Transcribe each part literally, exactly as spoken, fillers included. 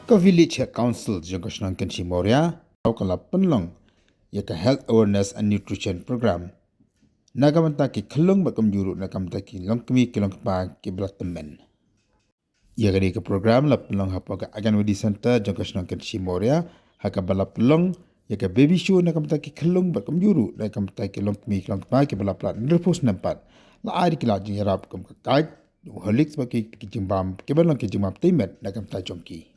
Ka Village Health Council jong ka shnong Kynshi Mawria ka la pynlong ïa ka Health Awareness and Nutrition Program na ka bynta ki khyllung bad kumjuh ruh na ka bynta ki longkmie ki longkpa kiba la tymmen. Ïa kane ka program la pynlong hapoh ka Anganwadi Center jong ka shnong Kynshi Mawria, ha kaba la pynlong ïa ka baby show na ka bynta ki khyllung bad kumjuh ruh na ka bynta ki longkmie ki longkpa kiba la pynlait hynriewphew snem pat. La ai da ki lad jingïarap kum ka cake, Horlicks bad ki, ki jingbam kiba long ki jingbam tei met na ka bynta jong ki.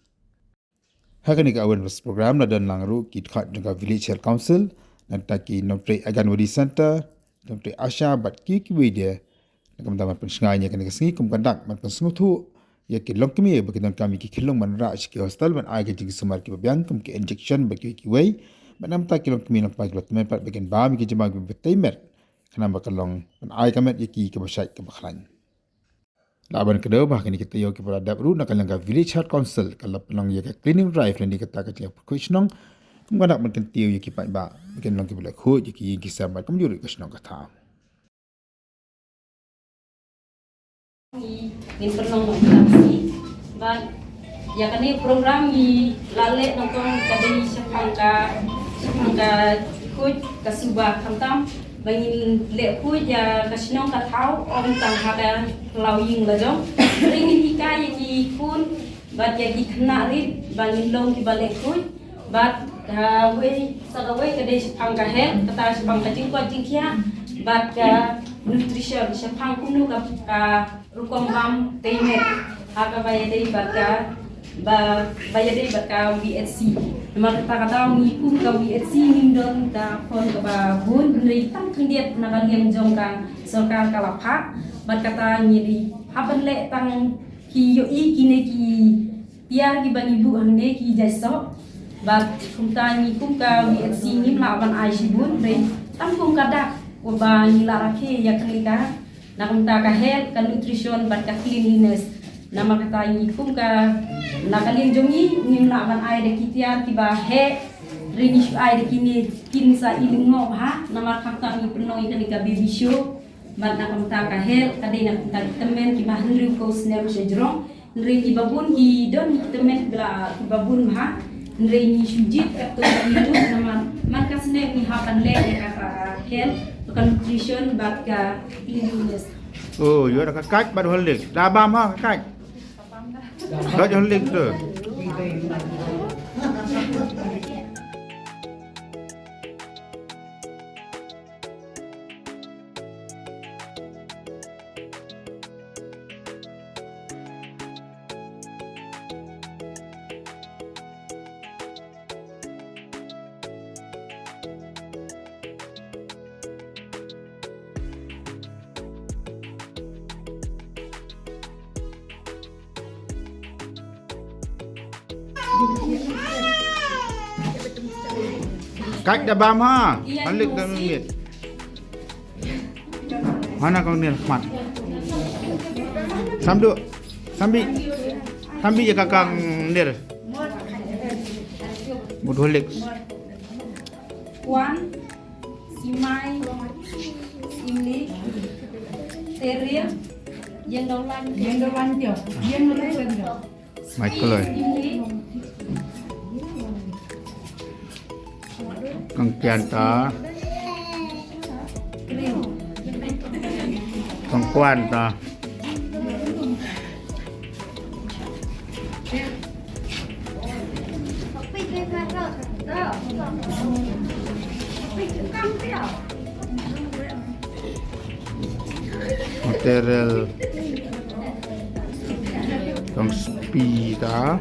Ha kane ka awareness program la don lang ruh ki dkhot jong ka Village Health Council, nangta ki nongtrei Anganwadi Center, nongtrei ASHA bad kiwei kiwei de. Na ka bynta ban pynshngaiñ ïa kane ka sngi kum ka dak ban pynsngewthuh ïa ki longkmie ba ki donkam ïa ki khyllung ban rah sha ki hostel ban ai ki jingsumar kiba biang kum ki injection bad kiwei kiwei. Bad na ka bynta ki longkmie longkpa kiba la tymmen pat ba kin bam ïa ki jingbam kiba tei met, khnang ba kan long ban ai ka met ïa ki kaba shait kaba khlaiñ. Lah ban kdew ba ha kine ki taïew kiba la dep ruh na ka liang ka Village Health Council ka la pynlong ïa ka cleaning drive lane kata ka jingïapyrkhu shnong kum ka dak ban kyntiew ïa ki paidbah ba kin long kiba leh khuid ïa ki ïing ki sem bad kumjuh ruh ka shnong ka thaw. Ngin pynlong ïa ka sngi. Bad ïa kane program ngi la leh nyngkong ka dei shaphang ka, shaphang ka khuid ka suba khamtam ba ngin leh khuid ïa ka shnong ka thaw ym tang ha ka law ïing la jong. Hynrei ngin hikai ïa ki khun bad ïa ki khynnah rit ba ngin long kiba leh khuid. Bad kawei, sa kawei ka dei shaphang ka health, kata shaphang ka jingkoit jingkhiah bad ka nutrition, shaphang kumno ka, ka rukom bam tei met ha kaba ïadei bad ka, ba, ba ïadei bad ka V H C. Namar kata ka daw ngi kum ka V H C ngim don ka fund kaba bun, hynrei tang khyndiat na ka liang jong ka sorkar ka la phah. Bad kata ngi dei hap ban leh tang ki ïohi kine ki tiar kiba ngi buh hangne ki jait soh. Bad kumta ngi kum ka V H C ngim lah ban ai shibun, hynrei tang kum ka dak uba ngi la rakhe ïa kane ka, na kumta ka health, ka nutrition bad ka cleanliness. Namar kata ngi kum ka, na ka liang jong ngi ngim lah ban ai da ki tiar kiba heh, hynrei ngi shu ai da kine kin sa i lyngngoh bha, namar khamtam ngi pynlong ïa kane ka baby show. Bad na kumta ka health ka dei na kumta ki tymmen kiba hynriewphew snem sha jrong. Hynrei kiba bun ki don ki tymmen kiba, kiba bun bha. Hynrei ngi shu jied katto katne ruh namar man ka snem ngi hap ban leh ïa kata ka health, ka nutrition bad ka cleanliness. Oh, ïoh da ka cake bad Horlicks. Da bam ha ka cake. Dot Horlicks tu. Cake da bam ha. Horlicks da mih. Hana kong nir khmat. Samdu. Sambi. Sambi ïa ka kang nir. Mut Horlicks. Kwan, Simai, Simli, Teril, Yendolan, Yendolan Tio, Yendolan Tio. Michael ơi. Simli. Kong Kian ta. Kong Kwan ta. Material tong spi ta.